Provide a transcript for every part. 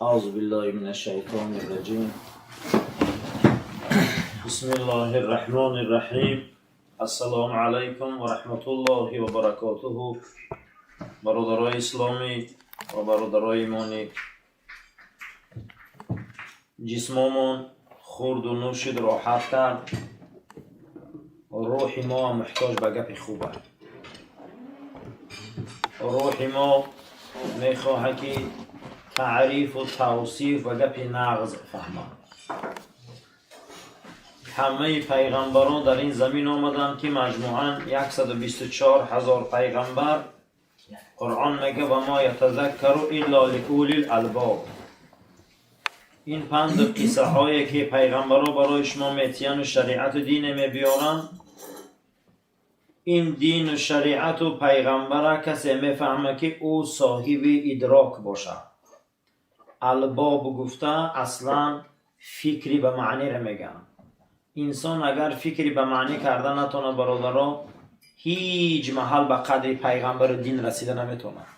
أعوذ بالله من الشيطان الرجيم. بسم الله الرحمن الرحيم. السلام عليكم ورحمة الله وبركاته. Бародарои исломӣ ва бародарои имонӣ, ҷисмомон хурду нӯшид, роҳат кард, рӯҳи мо муҳтоҷ ба гапи хуб аст. Рӯҳи мо мехоҳад, ки таърифу тавсиф ва гапи нағз фаҳмад. Ҳамаи пайғамбарон дар ин замин омаданд, ки маҷмӯан 124 ҳазор пайғамбар. Қуръон мега: «Ва мо ятазаккару илло лиулил албоб». Ин панду қиссаҳое, ки пайғамбарон барои шумо метияну шариату дине мебиёранд, ин дину шариату пайғамбара касе мефаҳмад, ки ӯ соҳиби идрок бошад. Албоб гуфта, аслан фикри ба маъниро мегӯянд. Инсон агар фикри ба маънӣ карда натонад, бародаро, ҳеҷ маҳал ба қадри пайғамбару дин расида наметавонад.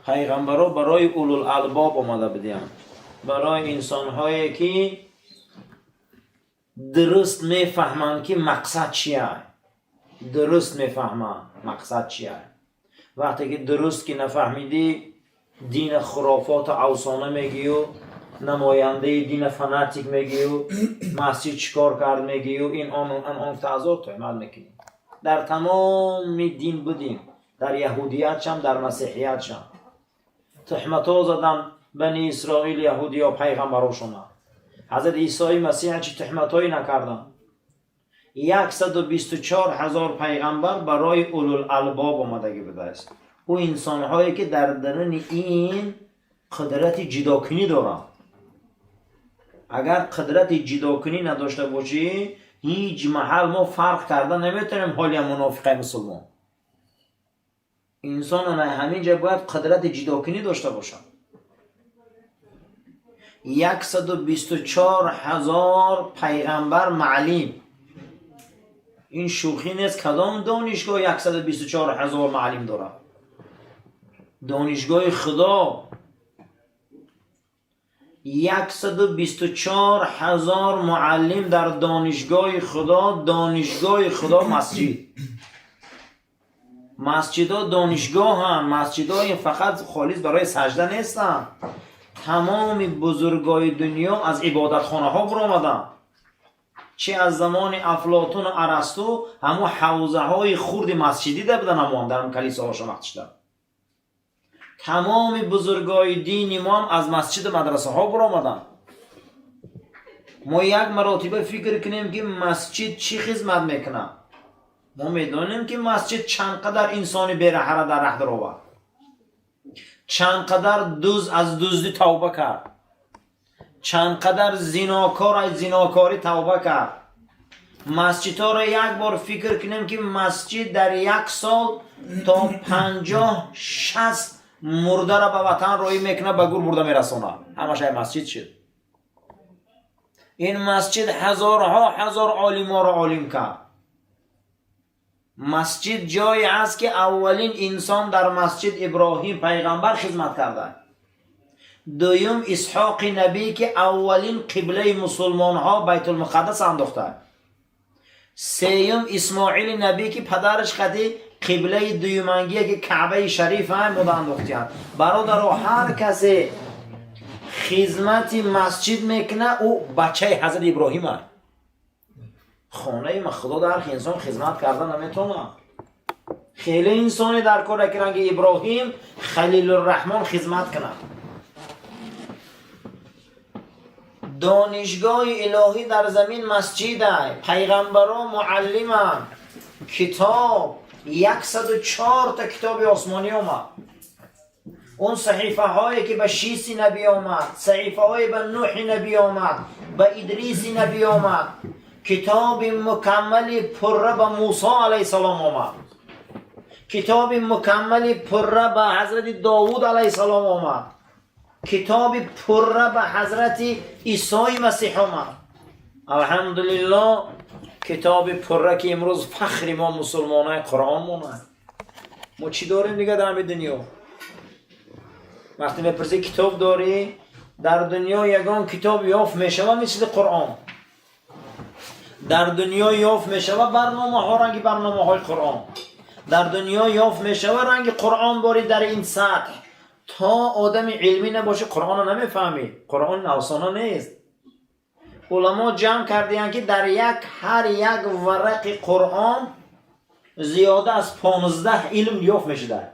Пайғамбаро барои улул албоб омада будиянд, барои инсонҳое, ки дуруст мефаҳманд, ки мақсад чия, дуруст мефаҳманд, мақсад чия. Вақте ки дуруст ки нафаҳмидӣ, дина хурофоту афсона мегӯю, намояндаи дина фанатик мегӯю, масҷид чӣ кор кард мегӯю, ин он он тазод туҳмат мекунӣ. Дар тамоми дин будем, дар яҳудиятшам, дар масеҳиятшам туҳматҳо задан бани Исроил, яҳудиё пайғамбарошона. Ҳазрати Исои Масеҳ чӣ туҳматҳое накарданд? 124 ҳазор пайғамбар барои улул албоб омадагӣ будааст, ӯ инсонҳое, ки дар даруни ин қудрати ҷудокунӣ доранд. Агар қудрати ҷудокунӣ надошта бошӣ, ҳеҷ маҳал мо фарқ карда наметавонем. Ҳолиам мунофиқаи мусулмон инсон ҳамин ҷа бояд қудрати ҷудокунӣ дошта бошад. 124 ҳазор пайғамбар маълим, ин шӯхӣ нест. Кадом донишгоҳ 124 ҳазор маълим дорад? Донишгоҳи Худо. 124 ҳазор муаллим дар донишгоҳи Худо. Донишгоҳи Худо масҷид, масҷидҳо донишгоҳанд. Масҷидҳо ин фақат холис барои сажда нестанд. Тамоми бузургои дунё аз ибодатхонаҳо буромаданд. Чи аз замони Афлотуну Арасту ҳамун ҳавзаҳои хурди масҷидӣ да будан, ҳамон дар калисоҳошон вақтишда. Тамоми бузургои дини мо ҳам аз масҷиду мадрасаҳо буромаданд. Мо як маротиба фикр кунем, ки масҷид чӣ хизмат мекунад. Мо медонем, ки масҷид чанд қадар инсони бераҳара дар раҳ даровард, чанд қадар дуз аз дуздӣ тавба кард, чанд қадар зинокор аз зинокорӣ тавба кард. Масҷидҳоро як бор фикр кунем, ки масҷид дар як сол то 50-60 мурдара ба ватан роҳӣ мекунад, ба гур бурда мерасонад. Ҳамаш ай масҷид шуд. Ин масҷид ҳазорҳо ҳазор олиморо олим кард. Масҷид ҷое аст, ки аввалин инсон дар масҷид Иброҳим пайғамбар хизмат карда, дуюм Исҳоқи набӣ, ки аввалин қиблаи мусулмонҳо Байтулмуқаддас андохта, сеюм Исмоили набӣ, ки падараш қади қиблаи дуюмангие, ки Каъбаи шариф муда андохтиянд. Бародаро, ҳар касе хизмати масҷид мекунад, ӯ бачаи ҳазрати Иброҳим аст. Хонаи Худо дар ҳар инсон хизмат карда наметавонад. Хеле инсоне дар кор, ки ранги Иброҳим Халилурраҳмон хизмат кунад. Донишгоҳи илоҳӣ дар замин масҷидай, пайғамбаро муаллиманд. Китоб, 104 та китоби осмонӣ омад. Он саҳифаҳое, ки ба Шиси набӣ омад, саҳифаҳое ба Нӯҳи набӣ омад, ба Идриси набӣ омад, китоби мукаммали пурра ба Мусо алайҳиссалом омад, китоби мукаммали пурра ба ҳазрати Довуд алайҳиссалом омад, китоби пурра ба ҳазрати Исои Масеҳ омад. Алҳамдулилло, китоби пурра, ки имрӯз фахри мо мусулмонаи, Қуръон монад. Мо чӣ дорем дига дар ҳами дунё? Вақте мепурсӣ, китоб дорӣ, дар дунё ягон китоб ёфт мешавад мисли Қуръон? Дар дунё ёфт мешавад барномаҳо ранги барномаҳои Қуръон? Дар дунё ёфт мешавад ранги Қуръон бори дар ин сатҳ? То одами илмӣ набошӣ, Қуръонро намефаҳмӣ. Қуръон афсона нест. Уламо ҷамъ кардиянд, ки дар як ҳар як варақи Қуръон зиёда аз 15 илм ёфт мешудад.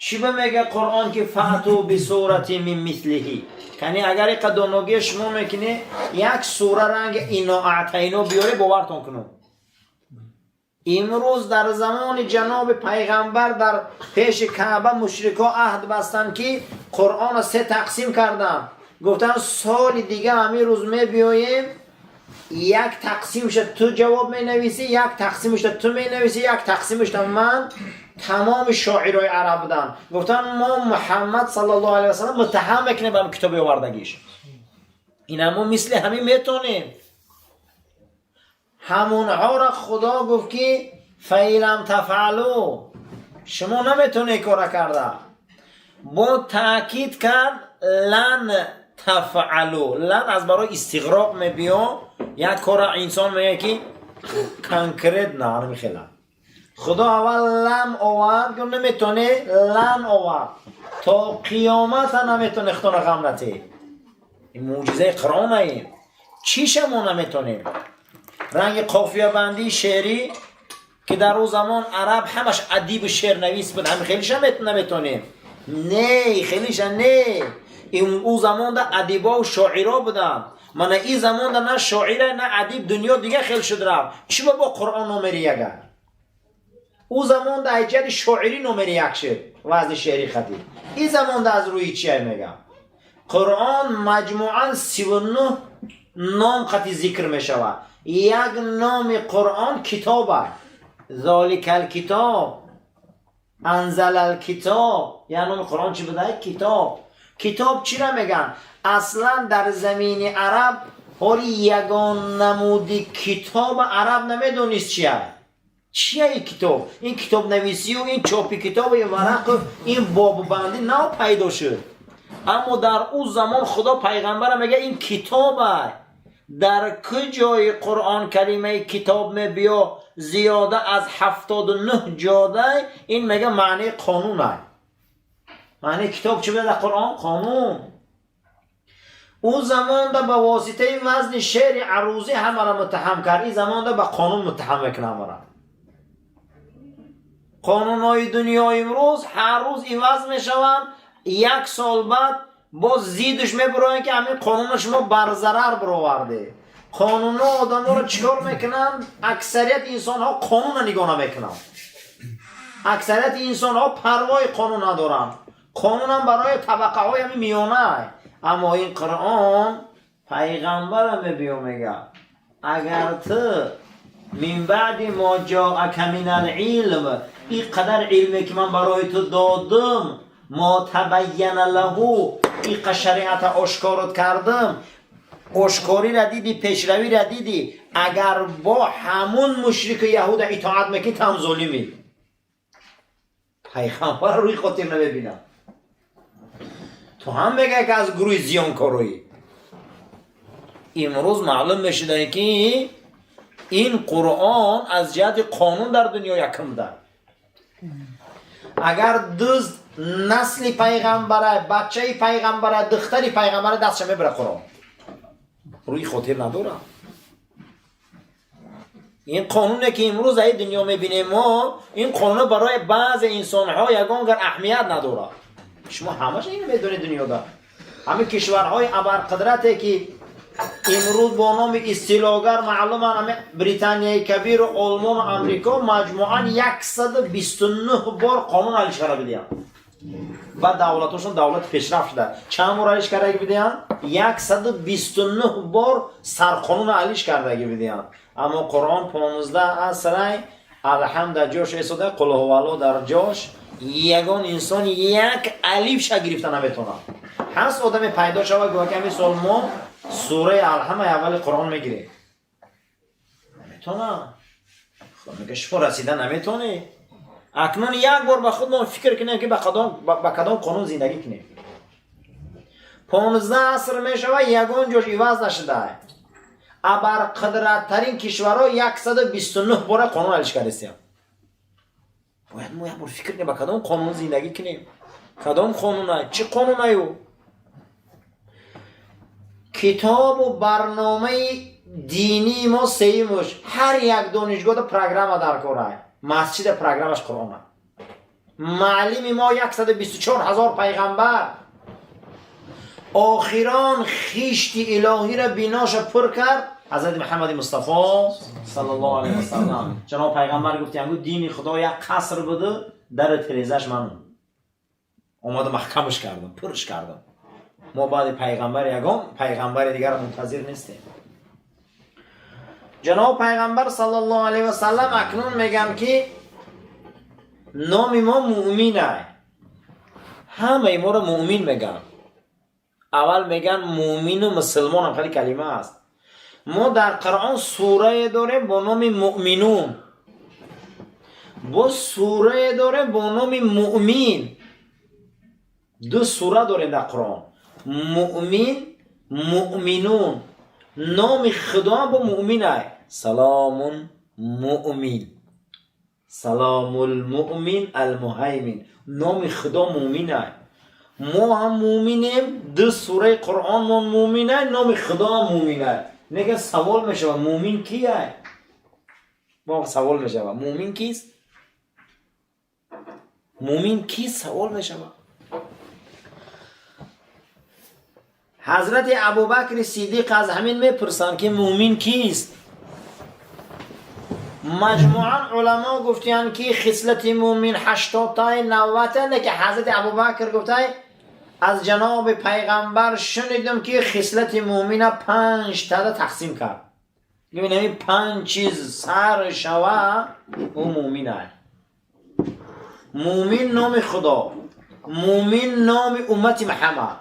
Чӣ ба мега Қуръон, ки فأتوا بسورة من مثله? Кани, агар иқа доногия шумо мекунӣ, як сура ранги إنا أعطينا биёре, бовартон кунам. Имрӯз дар замони ҷаноби пайғамбар дар пеши Каъба мушрикҳо аҳд бастанд, ки Қуръонро се тақсим карданд. Гуфтанд, соли дига ҳамин рӯз мебиёем, як тақсимша ту ҷавоб менависӣ, як тақсимша ту менависӣ, як тақсимша ман. Тамоми шоирои араб буданд. Гуфтанд, мо Муҳаммад саллаллоҳу алайҳи васаллам муттаҳам мекунем ба китоби овардагиш. Ина мо мисли ҳамин метонем. Ҳамонҳоро Худо гуфт, ки فإن لم تفعلوا, шумо наметонед кора карда. Бо таъкид кард: لن تفعلوا. لن аз барои истиғроқ мебиё. Як кора инсон мегӯяд, ки конкретно намихела. Худо аввал لم овард, гуфт, наметонӣ, لن овард, то қиёмата наметонӣ, худона ғам натӣ. Ин мӯъҷизаи Қуръонаем. Чиша мо наметонем? Ранги қофиябандии шеърӣ, ки дар ӯ замон араб ҳамаш адибу шеърнавис буд, ҳами хелиша наметонем? Не, хелиша не. Ӯ замонда адибову шоиро буданд. Мана ин замонда на шоира, на адиб, дунё дига хел шуд, рафт. Чӣ ба бо Қуръон номери яга? Ӯ замонда аз ҷиҳати шоирӣ номери як шуд, вазни шеъри хатӣ. Ин замонда аз рӯи чия мегам? Қуръон маҷмӯан 39 ном қати зикр мешавад. Як номи Қуръон китоб аст. ذلك الكتاب, أنزل الكتاب. Як номи Қуръон чӣ буда? Китоб. Китоб чира меган? Аслан дар замини араб ҳоли ягон намуди китоба араб намедонист чия. Чия ин китоб? Ин китобнависию ин чопи китобу ин варақу ин бобубандӣ нав пайдо шуд. Аммо дар ӯ замон Худо пайғамбара мега, ин китоба. Дар куҷои Қуръон калимаи китоб мебиё? Зиёда аз 79 ҷодай. Ин мега маънии қонун ай. Маънии китоб чӣ буда дар Қуръон? Қонун. Ӯ замонда ба воситаи вазни шеъри арӯзӣ ҳамаро муттаҳам кард, ин замонда ба қонун муттаҳам мекунад ҳамаро. Қонунҳои дунё имрӯз ҳар рӯз иваз мешаванд. Як сол баъд боз зиддш мебуроянд, ки ҳамин қонунро шумо барзарар бировардед. Қонунҳо одаморо чӣ кор мекунанд? Аксарияти инсонҳо қонунро нигоҳ намекунанд. Аксарияти инсонҳо парвои қонун надоранд. Қонунам барои табақаҳои ҳамин миёна. Аммо ин Қуръон пайғамбара мебиё, мега, агар ту من بعد ما جاءك من العلم, ин қадар илме ки ман барои ту додам, ما تبين له, иқа шариата ошкорот кардам, ошкориро диди, пешравиро диди, агар бо ҳамун мушрику яҳуда итоат мекунӣ, ту ҳам золимӣ. Пайғамбар рӯи хотир намебинам, ту ҳам мега, ки аз гурӯҳи зиёнкороӣ. Имрӯз маълум мешуда, ки ин Қуръон аз ҷиҳати қонун дар дунё якум буда. Агар дузд насли пайғамбара, бачаи пайғамбара, духтари пайғамбара, дастша мебара. Қуръон рӯи хотир надорам. Ин қонуне ки имрӯз дар дунё мебинем мо, ин қонуна барои баъзе инсонҳо ягон гар аҳамият надорад. Шумо ҳамаша ина медонед. Дунёда ҳамин кишварҳои абарқудрате, ки имрӯз бо номи истилогар маълуман, ҳами Британияи Кабиру Олмону Амрико, маҷмӯан 129 бор қонун алиш карда бидиҳанд ва давлатошон давлати пешрафт шуда. Чанд бор алиш кардаги бидиҳанд? 129 бор сарқонун алиш кардаги бидиҳанд. Аммо Қуръон 15 асрай Алҳамд дар ҷош эсода, قل هو الله дар ҷош. Ягон инсон як алифша гирифта наметонад. Ҳаст одаме пайдо шава, гӯя, ки ҳамин сол мо сураи Алҳама аввали Қуръон мегирем? Наметонам. Худо мега, шумо расида наметонед. Акнун як бор ба худмон фикр кунем, ки ба кадом қонун зиндагӣ кунем. 15 аср мешавад, ягон ҷош иваз нашуда. Абарқудраттарин кишварҳо 129 бора қонун алиш кардастиям. Бояд мо як бор фикр кунем, ба кадом қонун зиндагӣ кунем. Кадом қонуна? Чӣ қонунаю? Китобу барномаи динии мо сеюмуш, ҳар як донишгоҳда программа дар кора. Масҷида программаш Қуръона. Маълими мо 124 ҳазор пайғамбар. Охирон хишти илоҳиро биноша пур кард ҳазрати Муҳаммади Мустафо саллаллоҳу алайҳи васаллам. Ҷаноб пайғамбар гуфтиям, гу дини Худо як қаср буду, дару терезаш манум. Омада маҳкамаш кардам, пурш кардам. Мо баъди пайғамбар ягон пайғамбари дигарро мунтазир нестем. Ҷаноб пайғамбар саллаллоҳу алайҳи васаллам акнун мегӯям, ки номи мо муъминай. Ҳамаи моро муъмин мегӯянд. Аввал мегӯянд муъмину мусулмонам, хеле калима аст. Мо дар Қуръон сурае дорем бо номи Муъминун, боз сурае дорем бо номи Муъмин. Ду сура дорем дар Қуръон: Муъмин, Муъминун. Номи Худо бо муъминай. Саломун муъмин, саломул муъмин алмуҳаймин. Номи Худо муъминай. Мо ҳам муъминем, ду сураи Қуръонмон муъминай, номи Худо ҳам муъминай. Лекин савол мешавад, муъмин кияй? Мо савол мешавад, муъмин кист? Муъмин кист, савол мешавад. Ҳазрати Абубакри Сидиқ аз ҳамин мепурсанд, ки муъмин кист? Маҷмӯан уламо гуфтиянд, ки хислати муъмин 80-тай, 90-тай, лекин ҳазрати Абубакр гуфтай, аз ҷаноби пайғамбар шунидам, ки хислати муъмина панҷ тада тақсим кард. Бибин, ҳамин панҷ чиз сар шава, ӯ муъмин ай. Муъмин номи Худо, муъмин номи уммати Муҳаммад,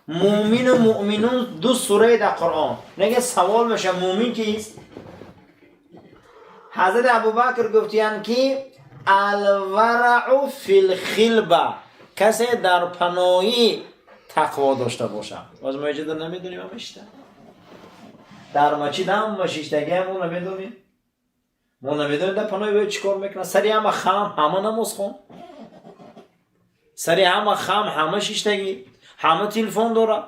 муъмину муъминун ду сураи дар Қуръон. Нега савол мешавад, муъмин кист? Ҳазрати Абубакр гуфтиянд, ки алварау филхилба, касе дар паноҳӣ тақво дошта бошад. Боз мо иҷода намедонем, ҳама дар масҷид ҳама шиштагиам, мо намедонем. Мо намедонем, дар паноҳи вай чӣ кор мекунад. Сари ҳама хам, ҳама намозхон, сари ҳама хам, ҳама шиштагӣ, ҳама телефон дорад,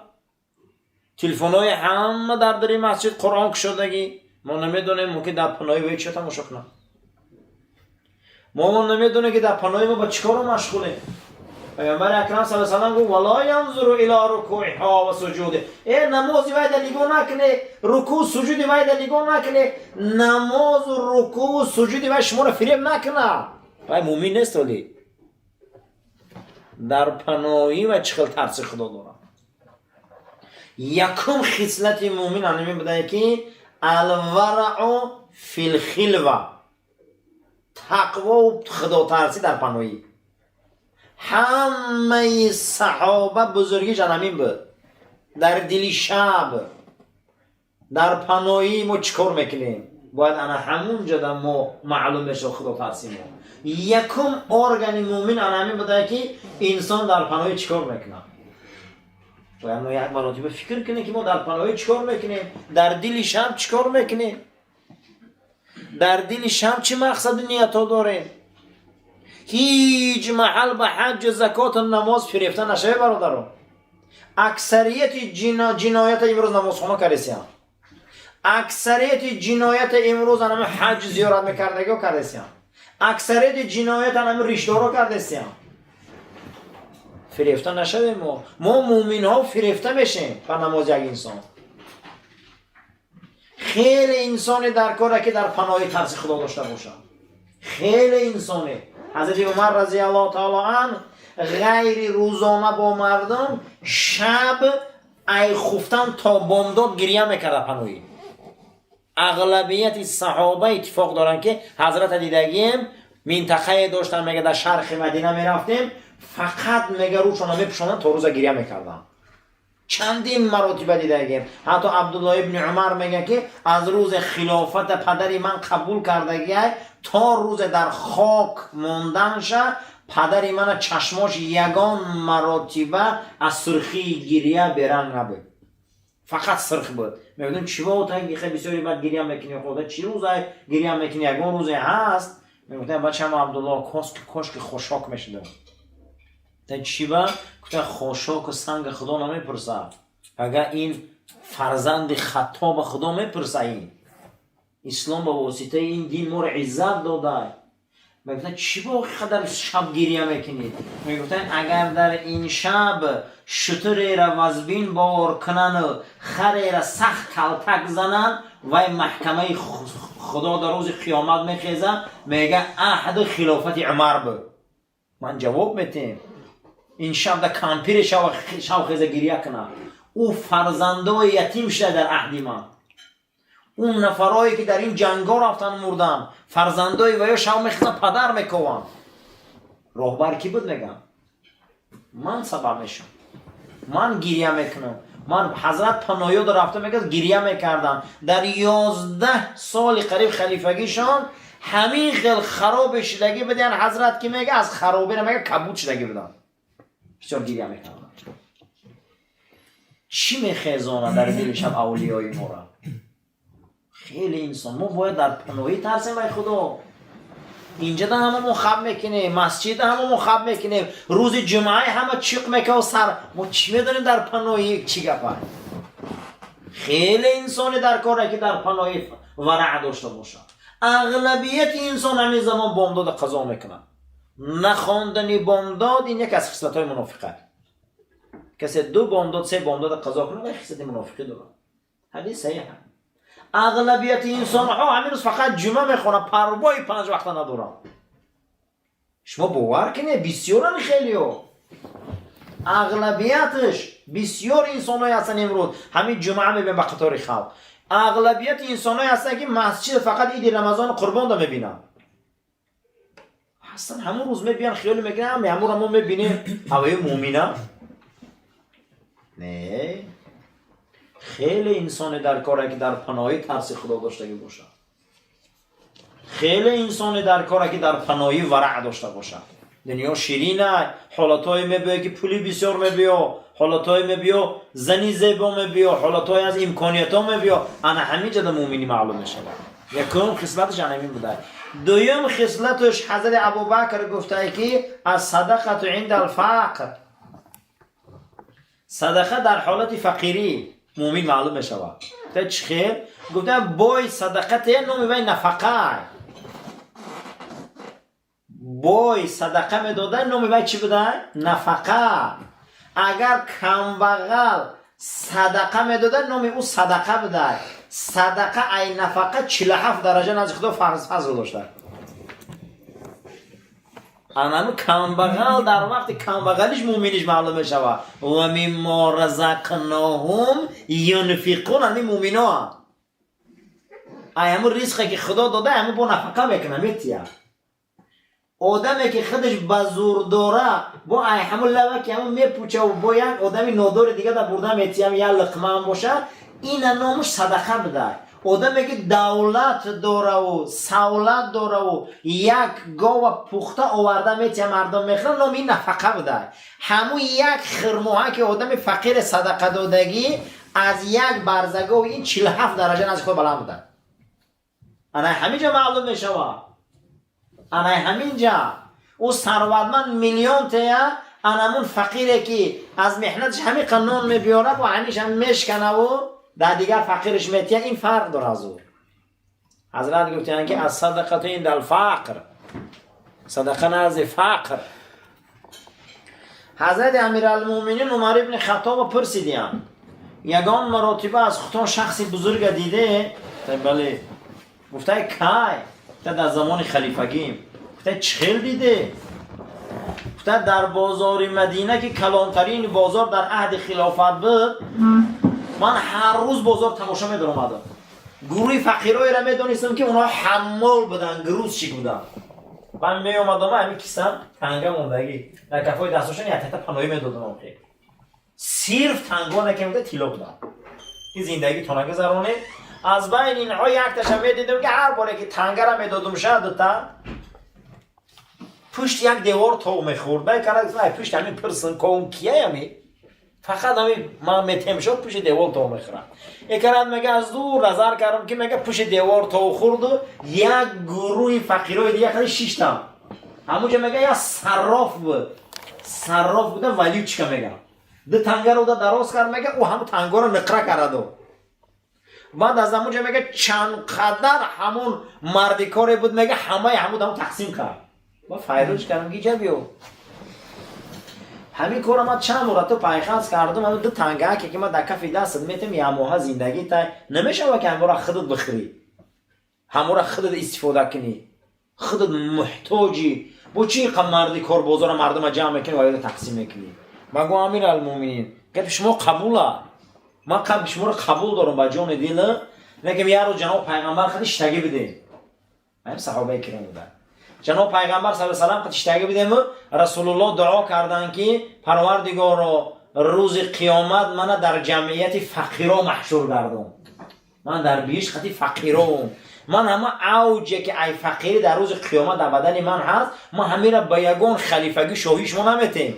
телефонҳои ҳама дар дари масҷид Қуръон кушодагӣ. Мо намедонем, мумкин дар паноҳи вай чӣ тамошо кунад. Мо намедонем, ки дар паноҳи мо ба чӣ коро машғулем. Пайғамбари акрам саллаллоҳу алайҳи васаллам гуфт: вала янзуру ила рукуиҳо ва суҷуди. Э, намози вайда нигоҳ накуне, рукӯъ суҷуди вайда нигоҳ накуне, намозу рукӯъ суҷуди вай шуморо фиреб накунад, вай муъмин нест. Оли дар паноҳӣ ва чӣ хел тарси Худо дорад. Якум хислати муъмин ҳамин буда, ки алварау филхилва, тақвову худотарсӣ дар паноҳӣ. Ҳамаи саҳоба бузургиш ҳамин буд. Дар дили шаб, дар паноҳӣ мо чӣ кор мекунем, бояд ана ҳамун ҷода мо маълум мешавад худотарси мо. Якум органи муъмин ана ҳамин буда, ки инсон дар паноҳӣ чӣ кор мекунад. Бояд мо як маротиба фикр кунем, ки мо дар паноҳӣ чӣ кор мекунем, дар дили шаб чӣ кор мекунем, дар дили шаб чӣ мақсаду ниятҳо дорем. Ҳеҷ маҳал ба ҳаҷҷу закоту намоз фирефта нашаве, бародаро. Аксарияти ҷиноята имрӯз намозхона кардесиям, аксарияти ҷиноята имрӯз анами ҳаҷ зиёрат мекардагиҳо кардесиям, аксарияти ҷиноят анами ришдоро кардесиям. Фирефта нашавем. Мо муъминҳо фирефта мешем ба намози як инсон. Хеле инсоне дар коре, ки дар паноҳи тарси Худо дошта бошад. Хеле инсоне. Ҳазрати Умар разиаллоҳу таоло ан ғайри рӯзона бо мардум шаб ай хуфтан то бомдод гирья мекарда паноҳӣ. Ағлабияти саҳоба иттифоқ доранд, ки ҳазрата дидагием, минтақае доштан, мега, дар шарқи Мадина мерафтем, фақат, мега, рӯшона мепӯшонанд, то рӯза гирья мекарданд. Чандин маротиба дидагем. Ҳатто Абдулло ибни Умар мега, ки аз рӯзи хилофата падари ман қабул кардагиай то рӯзе дар хок монданша, падари мана чашмош ягон маротиба аз сурхии гирия беранг набуд, фақат сирх буд. Мегӯдем, чӣ во бисёри бад гирия мекунӣ, худо, чӣ рӯзай гирия мекунӣ, ягон рӯзе ҳаст? Мегуфтам, бачам Абдулло, кошки хошок мешудам. Чӣ ба? Гуфта, хошоку санга Худо намепурсад, агар ин фарзанди хато ба Худо мепурса. Ин ислом ба воситаи ин дин моро иззат дода. Мегуфтанд, чӣ бо қадар шаб гирия мекунед? Мегуфтанд, агар дар ин шаб шутурера вазбин бор кунану харера сахт калтак зананд, вай маҳкамаи Худо дар рӯзи қиёмат мехеза, мега, аҳду хилофати Умар буд, ман ҷавоб метем. Ин шаб да кампире шавхеза гирия кунад, ӯ фарзандои ятим шуда дар аҳди ман, он нафарое ки дар ин ҷангҳо рафтан, мурдан, фарзандои ваё шав мехезан, падар мекованд, роҳбар кӣ буд, мегам, ман сабаб мешавам, ман гиря мекунам. Ман ҳазрат паноёдо рафта, мегӯяд, гиря мекардам. Дар 11 соли қариб халифагишон ҳамин хел харобе шудагӣ будян, ҳазрат ки мега, аз харобера, мега, кабуд шудагӣ буданд, бисёр гиря мекардам. Чӣ мехезона дар дили шаб авлиёи мора? Хеле инсон мо бояд дар паноҳӣ тарсем, ай Худо. Инҷа да ҳама мо хаб мекунем, масҷида ҳама мо хаб мекунем, рӯзи ҷумъаи ҳама чиқ мекав сар. Мо чӣ медонем, дар паноҳӣ чӣ гапа? Хеле инсоне дар коре, ки дар паноҳӣ вараъ дошта бошад. Ағлабияти инсон ҳамин замон бомдода қазо мекунад. Нахондани бомдод ин яке аз хислатҳои мунофиқат. Касе ду бомдод, се бомдода қазо кунад, вай хислати мунофиқӣ дорад. Ҳадис саҳиҳ. Ағлабияти инсонҳо ҳамин рӯз фақат ҷумъа мехонанд, парвои панҷ вақта надоранд. Шумо бовар кунед, бисёран, хелео, ағлабияташ бисёр инсонҳое ҳастанд, имрӯз ҳамин ҷумъа мебинам ба қатори халқ, ағлабияти инсонҳое ҳастанд, ки масҷид фақат иди Рамазону Қурбонда мебинанд. Ҳастан, ҳамон рӯз мебиён, хиёле мекунанд, ҳамонро мо мебинем, ҳавои муъмина не. Хеле инсоне дар коре, ки дар паноҳӣ тарси Худо доштагӣ бошад. Хеле инсоне дар коре, ки дар паноҳӣ вараъ дошта бошад. Дунё ширина, ҳолатҳое мебиё, ки пули бисёр мебиё, ҳолатҳое мебиё, зани зебо мебиё, ҳолатҳое аз имкониятҳо мебиё. Ана ҳамин ҷода муъминӣ маълум мешавад. Якум хислаташ ана ҳамин буда. Дуюм хислаташ, ҳазрати Абубакр гуфтае, ки الصدقة عند الفقر, садақа дар ҳолати фақирӣ муъмин маълум мешавад. Гуфта, чӣ хел? Гуфта, бой садақа те, номи вай нафақа. Бой садақа медода, номи вай чӣ буда? Нафақа. Агар камбағал садақа медода, номи ӯ садақа буда. Садақа ай нафақа 47 дараҷа назди Худо фазл дошта. Анану камбағал дар вақти камбағалиш муъминиш маълум мешавад. ومما رزقناهم ينفقون, ами муъминоа ай ҳамун ризқе, ки Худо дода, ҳамун бо нафақа мекуна, метия. Одаме, ки худаш ба зур дора, бо ай ҳамун лава, ки ҳамун мепучаву бо як одами нодори дига да бурда метиям, як лиқмаам бошад, ина номуш садақа буда. Одаме, ки давлат дораву савлат дораву як гова пухта оварда метия, мардум мехӯранд, номи ин нафақа буда. Ҳамун як хирмоҳа, ки одами фақире садақа додагӣ, аз як барзагови ин 47 дараҷа назди Худо баланд буда. Ана ҳамин ҷо маълум мешавад. Ана ҳамин ҷа ӯ сарватманд миллион тея, анамун фақире, ки аз меҳнаташ ҳамиқа нон мебиёрад ва ҳамиша мешканаву дар дигар фақирш метия, ин фарқ дорад аз ӯ. Ҳазрат гуфтиянд, ки الصدقة عند الفقر, садақа назди фақр. Ҳазрати Амиралмуъминин Умар ибни Хаттобо пурсидиянд: ягон маротиба аз худтон шахси бузурга диде? Бале. Гуфтай, кай? Гуфта, дар замони халифагим. Гуфтай, чӣ хел диде? Гуфта, дар бозори Мадина, ки калонтарин бозор дар аҳди хилофат буд, ман ҳар рӯз бозор тамошо медаромадам. Гурӯҳи фақирҳоеро медонистам, ки онҳо ҳаммол буданд, грузчик буданд. Ман меомадам, ҳамин кисам танга мондагӣ дар кафои дастошон, яктата паноҳӣ медодам. Охи Сирф тангоне ки мега, тилло буданд. Ин зиндагӣ то нагузаронед. Аз байни инҳо якташа медидем, ки ҳар боре ки тангара медодум, ша дута пушти як девор тов мехӯрд. Бай кара, ай пушти ҳамин пирсын ковун кияями, фақат ҳами ман метем шуд, пушти девор тов мехӯрад. Экарат, мега, аз дур назар кардам, ки, мега, пушти девор тов хӯрду як гурӯҳи фақирои дига хади шиштам. Ҳамунҷа, мега, як сарроф буд. Сарроф буда, валютчика, мега, ду тангаро да дароз кард, мега, ӯ ҳамун тангоро ниқра кардаду баъд аз ҳамунҷа, мега, чанд қадар ҳамун мардикоре буд, мега, ҳамаи ҳамун дамо тақсим кард. Ма файрӯш кардам, ки ҷа биё, ҳамин корро ман чанд бора ту пайхаз кардум. Ҳамин ду тангаке, ки ман дар кафи дастат метем, ямоҳа зиндагӣ тай намешава, ки ҳамора худат бихӯрӣ, ҳамора худат истифода кунӣ, худат муҳтоҷӣ. Бо чӣ қа марди кор бозора мардума ҷамъ мекунӣ ва ёда тақсим мекунӣ? Ман гӯ, Амир алмӯминин, гапи шумо қабула, ман қабли шуморо қабул дорам ба ҷони дил, лекин як рӯз ҷаноб пайғамбар хади иштагӣ бидем. Ҳамин саҳобаи киром буда. Ҷаноб пайғамбар сал салам қад иштагӣ бидему Расулуллоҳ дуо карданд, ки Парвардигоро, рӯзи қиёмат мана дар ҷамъияти фақиро маҳшур гардон. Ман дар биҳишт қати фақироум. Ман ҳама авҷе, ки ай фақирӣ дар рӯзи қиёмат дар бадани ман ҳаст, ман ҳамира ба ягон халифагӣ, шоҳӣ шумо наметем.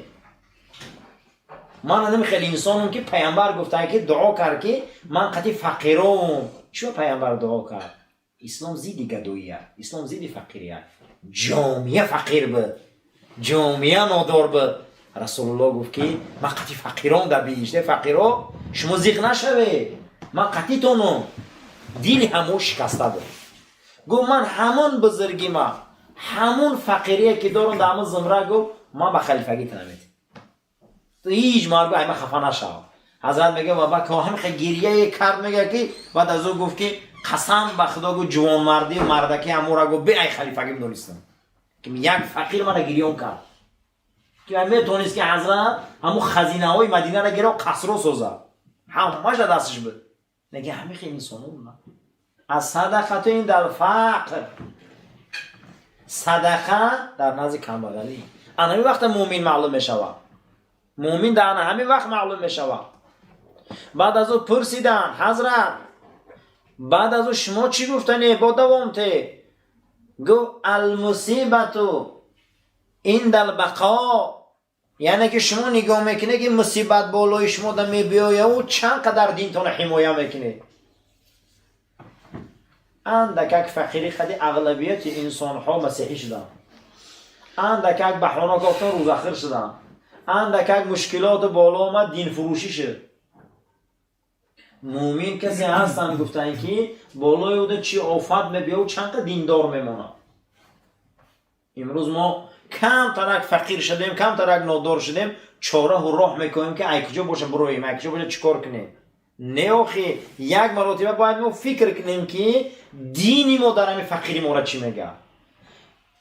Ман анам хеле инсонум, ки пайғамбар гуфтанд, ки дуо кард, ки ман қати фақироум. Чиро пайғамбар дуо кард? Ислом зидди гадоия, ислом зидди фақирия. Ҷомеа фақир буд, ҷомеа нодор буд. Расулуллоҳ гуфт, ки ман қати фақирон дар биҳишт. Фақиро, шумо зиқ нашавед, ман қатитонум. Дили ҳамо шикаста буд. Гуфт: ман ҳамон бузургима, ҳамон фақирие, ки дорам дар ҳамон зумра, гуфт, ман ба халифагӣ наметем. Ту ҳеҷ маргу айма хафа нашав. Ҳазрат мега, ва ба ҳам гирияе кард, мега, ки баъд аз ӯ гуфт, ки қасам ба Худо, гуфт, ҷувонмардию мардаки ҳамора, гуфт, бе ай халифагӣ медонистам, ки як фақир мана гирён кард, ки метавонист, ки ҳазрат ҳамун хазинаҳои Мадинаро гира, қасро созад, ҳамаша дасташ буд, лекин ҳамин хел инсоно буданд. Ас-садақату индал фақр, садақа дар назди камбағалӣ. Ан ҳамин вақта мӯмин маълум мешавад. Мӯмин дар ҳамин вақт маълум мешавад. Баъд аз ӯ пурсиданд: ҳазрат, баъд аз ӯ шумо чӣ гуфтане? Бо давом те. Гуфт: алмусибату индал бақо. Яъне ки шумо нигоҳ мекунед, ки мусибат болои шумо да мебиёяву чанд қадар динтонро ҳимоя мекунед. Андакак фақирӣ қади ағлабияти инсонҳо масеҳӣ шуданд, андакак баҳона кофтан, рӯзахир шуданд, андакак мушкилоту боло омад, динфурӯшӣ шуд. Мӯмин касе ҳастанд, гуфтанд, ки болои ӯда чӣ офат мебиёву чанд қа диндор мемонад. Имрӯз мо камтарак фақир шудем, камтарак нодор шудем, чораҳу роҳ мекунем, ки ай куҷо боша бироем, ай куҷо боша чӣ кор кунем. Не, охи, як маротиба бояд мо фикр кунем, ки дини мо дар ҳамин фақири моро чӣ мега,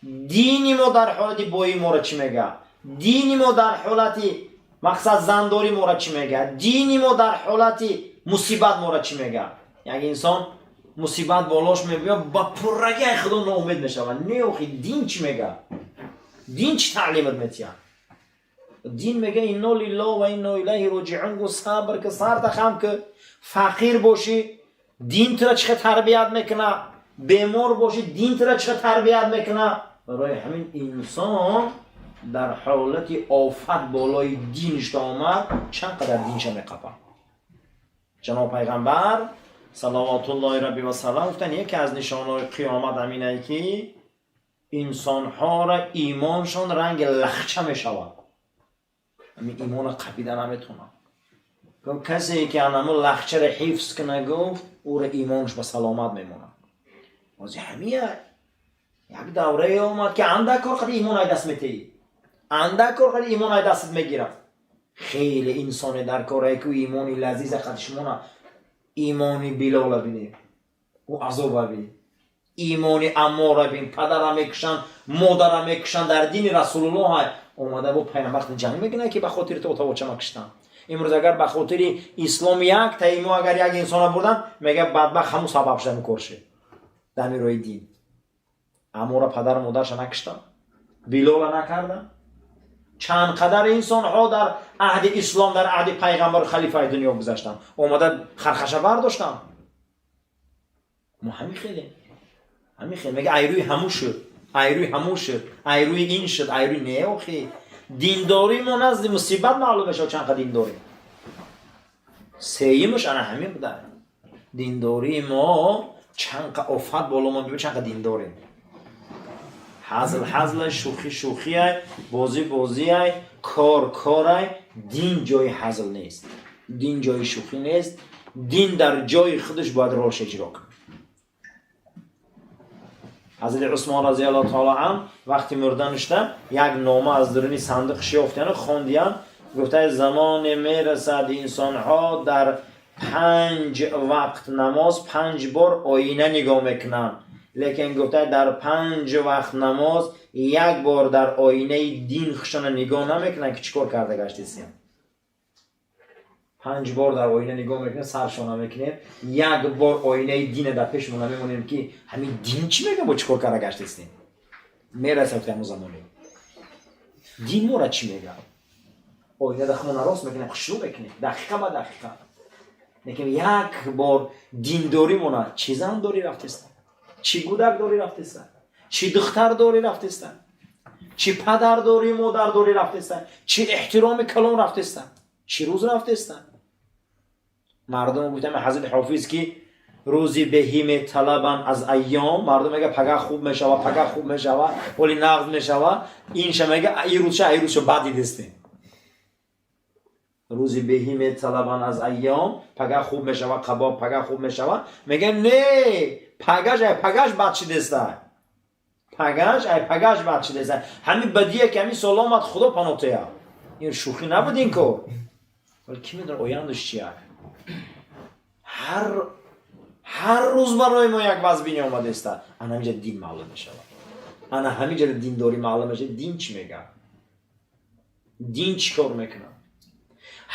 дини мо дар ҳолати бои моро чӣ мега, дини мо дар ҳолати, мақсад, зандорӣ моро чӣ мега, дини мо дар ҳолати мусибат моро чӣ мега. Як инсон мусибат болош мебиёд, ба пуррагӣ ай Худо ноумед мешавад. Не, охи, дин чӣ мега? Дин чӣ таълимат метиҳад? Дин мега: инно лиллоҳ ва инно илайҳи роҷиун. Гу, сабр ки, сарта хам ки, фақир бошӣ, дин тура чӣ хел тарбият мекунад, бемор бошӣ, дин тура чӣ хел тарбият мекунад. Барои ҳамин инсон дар ҳолати офат болои диништа омад, чанд қадар динша меқапад. Ҷаноб пайғамбар салавотуллоҳи рабби васалам гуфтанд: яке аз нишонаҳои қиёмат ҳаминае, ки инсонҳоро имоншон ранги лахча мешавад, ҳамин имона қапида наметавонад. Гуфт: касе ки анаму лахчаро ҳифз куна, гуфт, ӯро имонаш ба саломат мемонад. Ози ҳамия як даврае омад, ки андак кор қади имон ай даст метеҳӣ, андак кор қади имон ай дастат мегирад. Хеле инсоне дар корае, ки имони лазиза қади шумона. Имони Билола бинед, ӯ азоба бин, имони Аммора бин, падара мекушанд, модара мекушанд, дар дини Расулуллоҳ омада бо пайғамбар ҷанг мекунад, ки ба хотири то тавочама куштанд. Имрӯз агар ба хотири ислом як таимо агар як инсона бурданд, мега, бадбахт ҳамун сабаб шуда кор шуд дар роҳи дин. Аммора падару модарша накуштанд, Билола накарданд. Чанд қадар инсонҳо дар аҳди ислом, дар аҳди пайғамбару халифаи дунё гузаштанд, омада хархаша бардоштанд. Мо ҳамин хелем, ҳамин хел мега, айрӯи ҳаму шуд, айрӯи ҳаму шуд, айрӯи ин шуд, айрӯи не. Охи, диндории мо назди мусибат маълум мешавад, чанд қад диндорем. Сеюмаш ана ҳамин буда: диндории мо чанд қа офат боло мо биба, чанд қа диндорем. Ҳазл ҳазлай, шӯхӣ шӯхиай, бозӣ бозиай, кор корай. Дин ҷои ҳазл нест, дин ҷои шӯхӣ нест. Дин дар ҷои худаш бояд ролша иҷро кунад. Ҳазрати Усмон разиаллоҳу таоло ан вақти мурданушда як нома аз дуруни сандуқш ёфтияну хондиян. Гуфта, замоне мерасад, инсонҳо дар 5 вақт намоз 5 бор оина нигоҳ мекунанд, лекин, гуфта, дар 5 вақт намоз як бор дар оинаи дин хушона нигоҳ намекунанд, ки чӣ кор карда гаштисем. 5 бор дар оина нигоҳ мекунем, саршона мекунем, як бор оинаи дина дар пешмо намемонем, ки ҳамин дин чӣ мегӯяд, бо чӣ кор карда гаштистем. Мерасад ҳамон замоне, дин мора чӣ мегӯяд. Оина дар худмона рост мекунем, хушрӯ мекунем дақиқа ба дақиқа, лекин як бор диндорӣ мона. Чӣ зан дорӣ рафтеста, чӣ гудак дорӣ рафтеста, чӣ духтар дорӣ рафтеста, чӣ падар дорӣ, модар дорӣ рафтеста, чӣ эҳтироми калон рафтеста, чӣ рӯз рафтеста. Мардум гуфтам, ҳазрати Ҳофиз, ки рӯзи беҳӣ металабанд аз айём. Мардум мега, пага хуб мешава, пага хуб мешава, оли нағз мешава. Инша мега, и рӯзша, ай рӯзша бад дидестем. Рӯзи беҳӣ металабанд аз айём, пага хуб мешава, қабоб, пага хуб мешава. Мега, не, пагаш ай пагаш бад шидеста, пагаш ай пагаш бад шидеста. Ҳамин бадие ки ҳамин сол омад, Худо панотея, ин шӯхӣ набуд ин кор. Вале ки медонад, ояндаш чия? Ҳар рӯз барои мо як вазбини омадеста. Ана ҳаминҷа дин маълум мешавад, ана ҳаминҷа диндорӣ маълум мешавад. Дин чӣ мегӯяд, дин чӣ кор мекунад?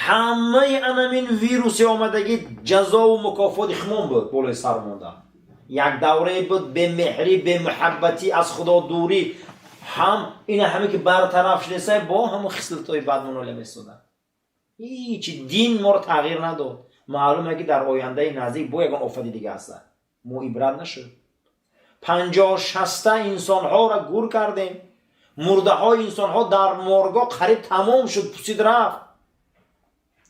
Ҳамаи анамин вируси омадагӣ ҷазову мукофоти химон буд, болои сар монда. Як даврае буд бемеҳрӣ, бемуҳаббатӣ, аз Худо дурӣ. Ҳам ина ҳаме ки бартараф шудеса, бо ҳамон хислатҳои бад муноля месодад. Ҳичи дин моро тағйир надод. Маълуме, ки дар ояндаи наздик бо ягон офати дига ҳаста. Мо ибрат нашуд. 50-60 инсонҳоро гур кардем, мурдаҳои инсонҳо дар морго қариб тамом шуд, пусид рафт.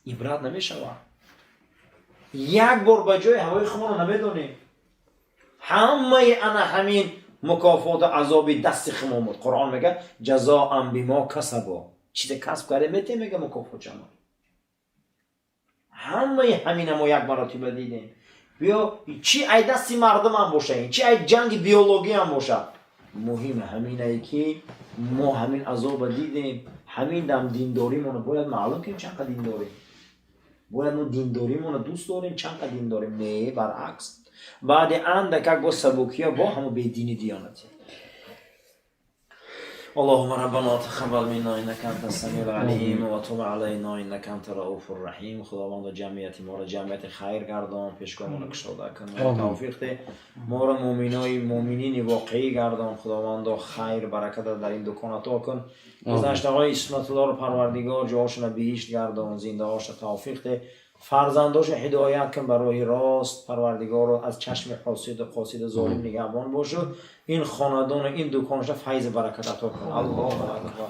Ибрат намешавад. Як бор ба ҷои ҳавои худмонро намедонем. Ҳамаи ана ҳамин мукофоту азоби дасти худмон буд. Қуръон мега: ҷазоан бимо касабо. Чизе касб карде, метем, мега, мукофот шама. Ҳамаи ҳамина мо як маротиба дидем. Биё, чи ай дасти мардумам боша, чи ай ҷанги биологиям бошад, муҳим ҳаминае, ки мо ҳамин азоба дидем. Ҳамин дам диндоримонро бояд маълум кунем, чанд қа дин дорем. Бояд мо диндоримонро дӯст дорем, чанд қа дин дорем. Не, баръакс, баъди андакак бо сабукия бо ҳамо бедини диёнатӣ. اللهم ربنا تقبل منا انك انت السميع العليم وتب علينا انك انت الرؤوف الرحيم. خداوند جمعیت ما را جمعیت خیر گردان، پیشگاهمان را کشاده کن، توفیق ده، ما را مؤمنای مؤمنین واقعی گردان. خداوند خیر برکت در این دکان عطا کن. گذشته های اسمت الله رو پروردگار جاشون بهشت گردان، زنده هاش توفیق ده، فرزنداش هدایت کن برای راست. پروردگار از چشم حاسد و قاصد و ظالم نگهبان باشه. این خاندان و این دکانش فیض برکت عطا کن. الله اکبر.